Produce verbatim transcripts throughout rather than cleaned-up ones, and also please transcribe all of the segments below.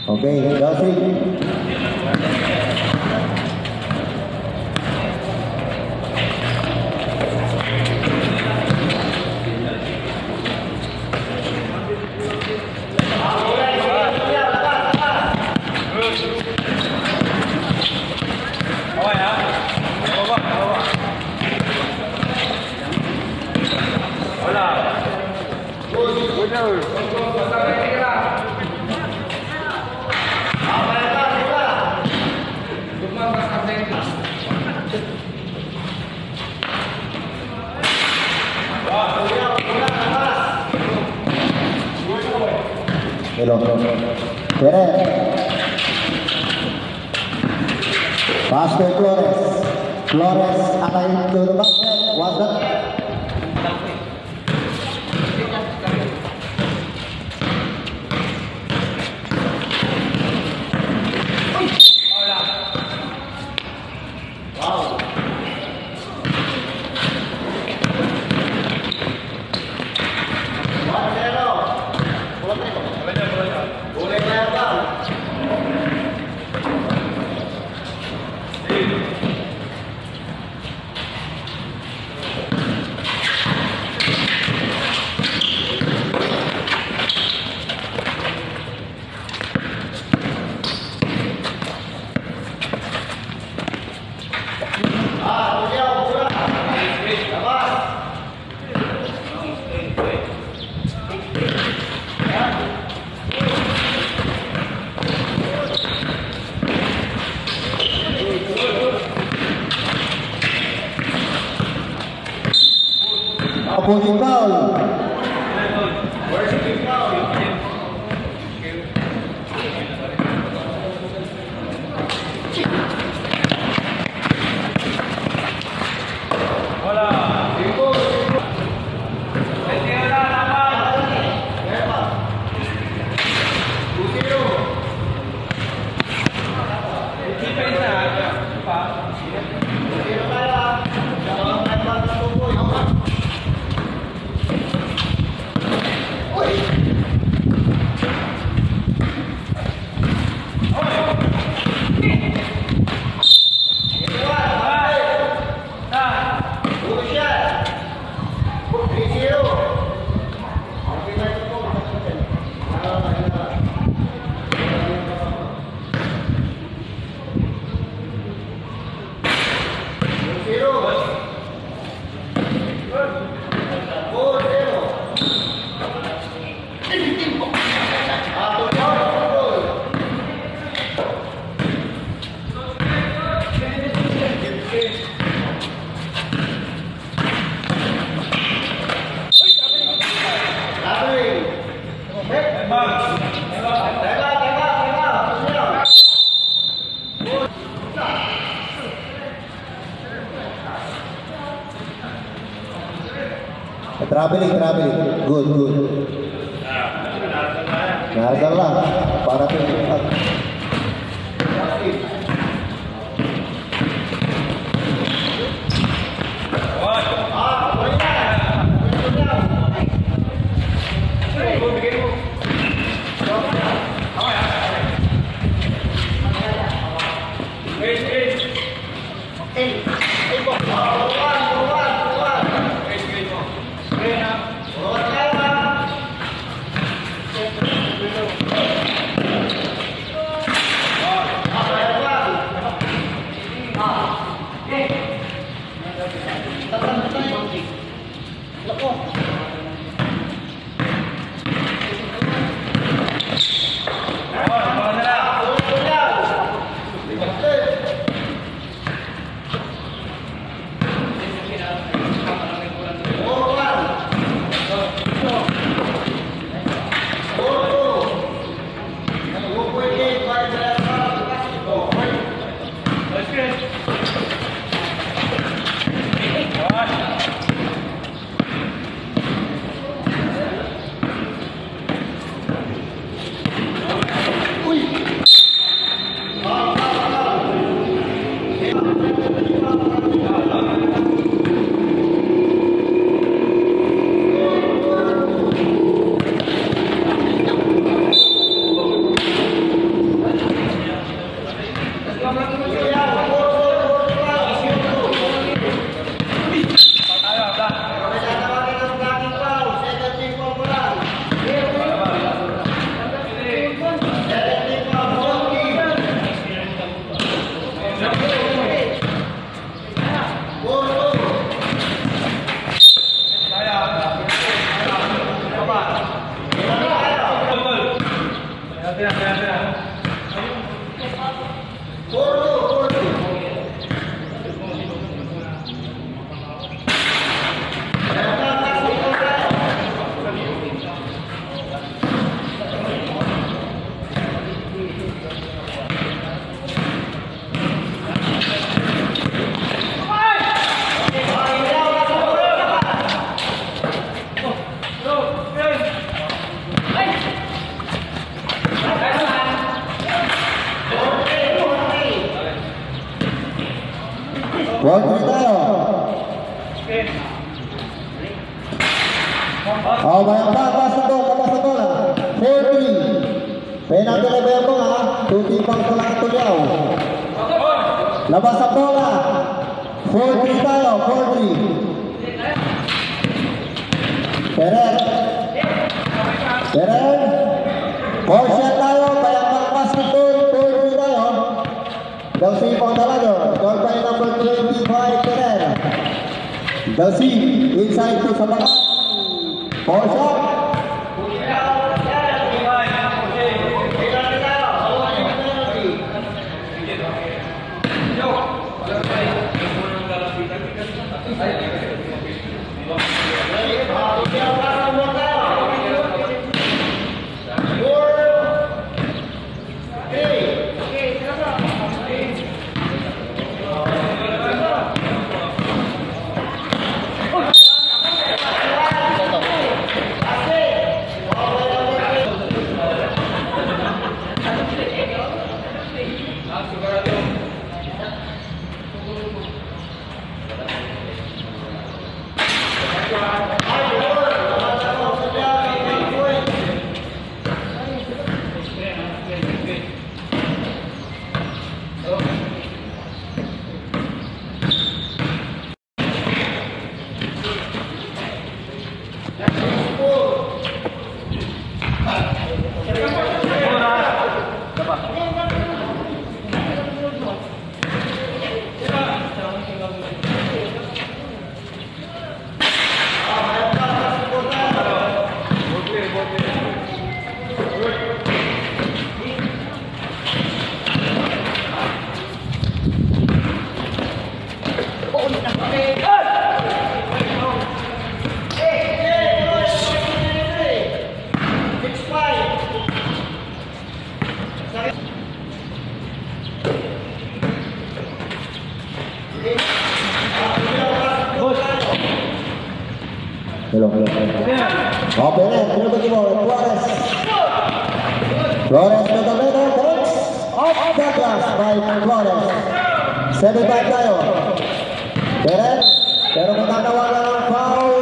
Okay, Dosing. Hello. Pwede. Pass to Flores. Flores, atay to the basket. Was that? Opposing foul. Traveling, traveling. Good, good. Narasal lang. Para to. Four three tayo. Oh, Bayambang, labas na bola, labas na bola. Four three. Penalty na Bayambang, ha? Two team fouls na lang ito, Liao. Labas na bola. Four three tayo, four three. Peren. Peren. Four shot tayo, Bayambang Basketball, four three tayo. Dalsi Pangdalago, scored by number twenty-five, Peren. Dalsi, inside to sa mga. Four shot. Hello, hello, hello. Okay, hello, hello, hello, Flores. Flores, Flores, Flores, off the glass by Flores. Seven five tayo. Peren, pero matatawagan ng foul.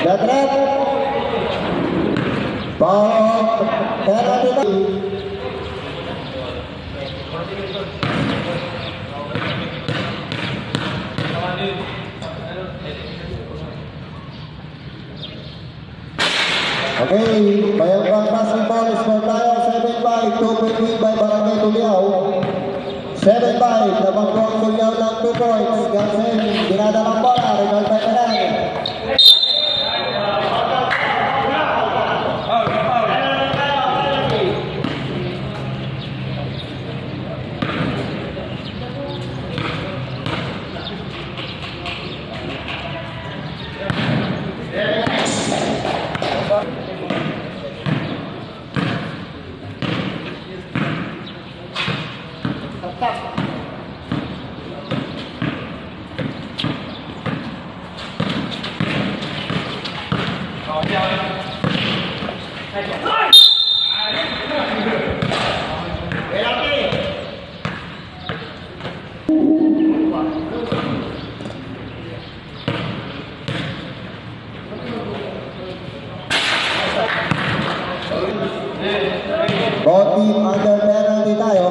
The threat. Foul. Penalty. Okay, Bayambang Basketball, score tayo, seven five, two point lead by Barangay Tuliao. Seven five, nabangko ang Tuliao ng two points. Gansen, dinadala ang bola, rebound by Peren. Both team under penalty tayo.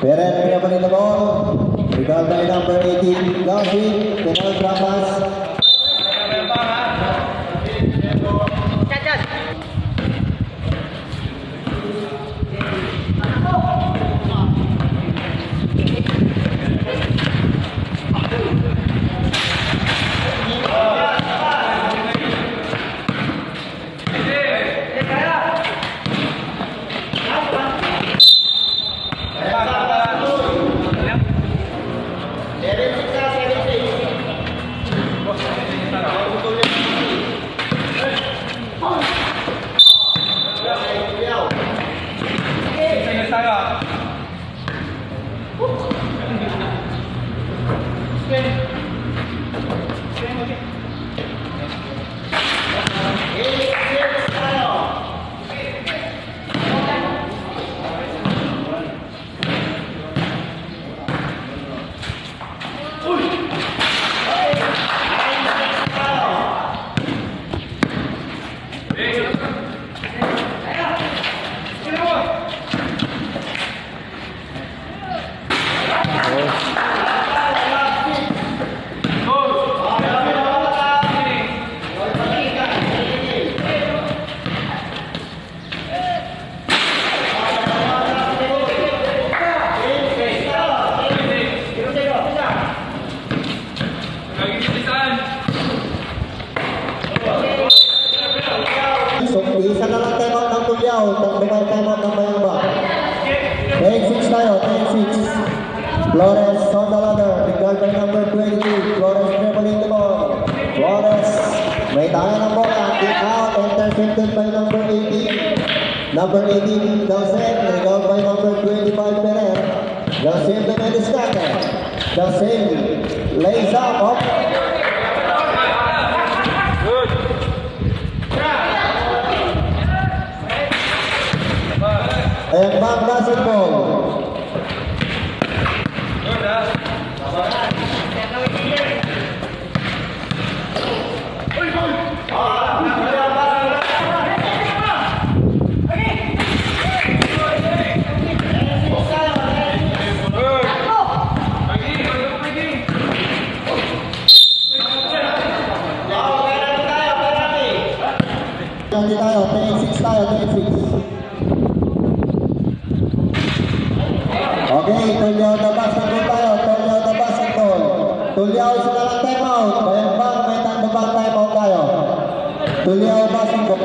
Peren, pinapalit na ball. Rebound by number eighteen, Gavin. Penalty pass. Number eighteen, Dawson, rebound by number twenty-five, Ferrer. Dawson, the man is started. Dawson, lays up, up. Good. Ayambang basketball. Penalty tayo, ten six tayo, ten six. Okay, tulyaw na basketball tayo, tulyaw na basketball. Tulyaw sa lalang timeout, bayang bang may tanda bang timeout tayo. Tulyaw basketball.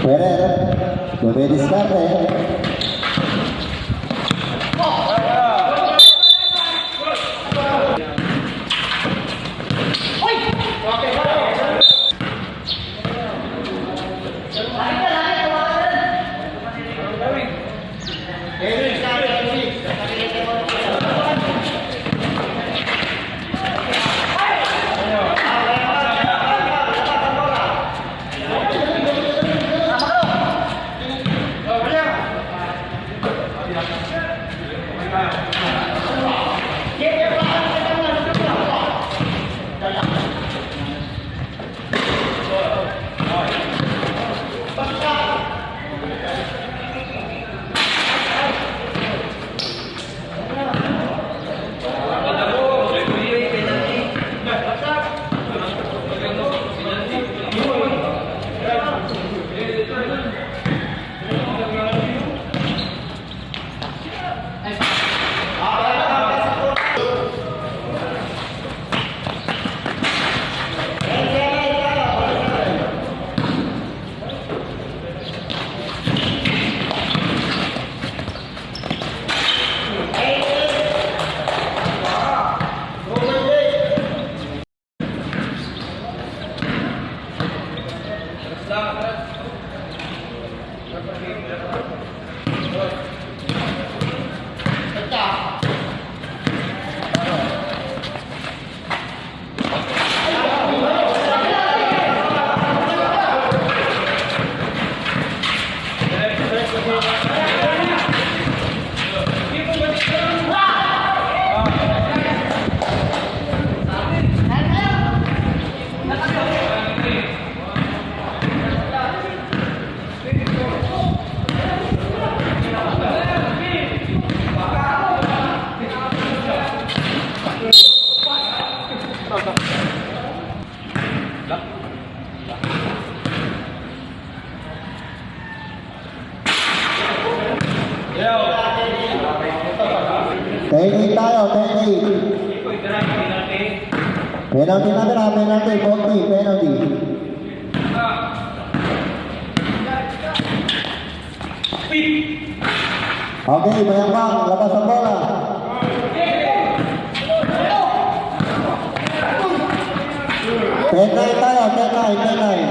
Ferrer, dumidiskarte. Ten eight tayo, ten eight. Penalty na tira, penalty, forty, penalty. Okay, bayang bang, labas ang bola. Ten nine tayo, ten nine, ten nine.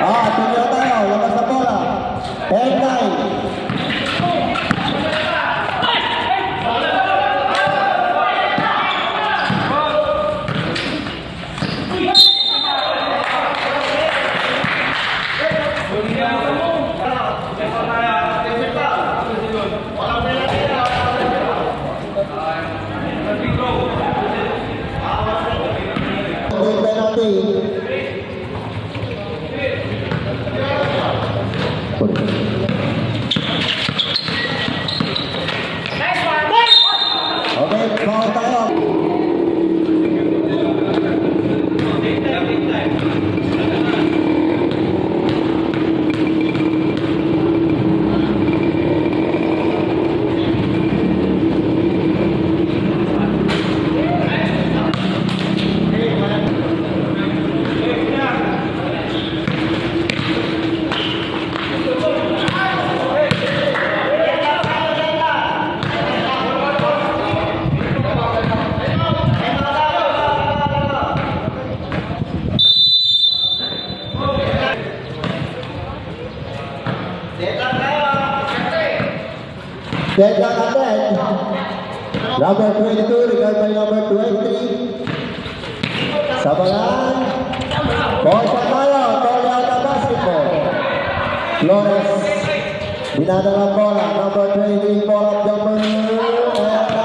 Ah, tulyaw tayo, labas na bola. Ten nine. Penalty. Okay, foul tayo. Check ang atlet. Number twenty-two, regard by number twenty. Sabayan. Paul Samayo, Tony Alta Basketball. Flores. Dinadala bola. Number twenty-three, pull up jumper.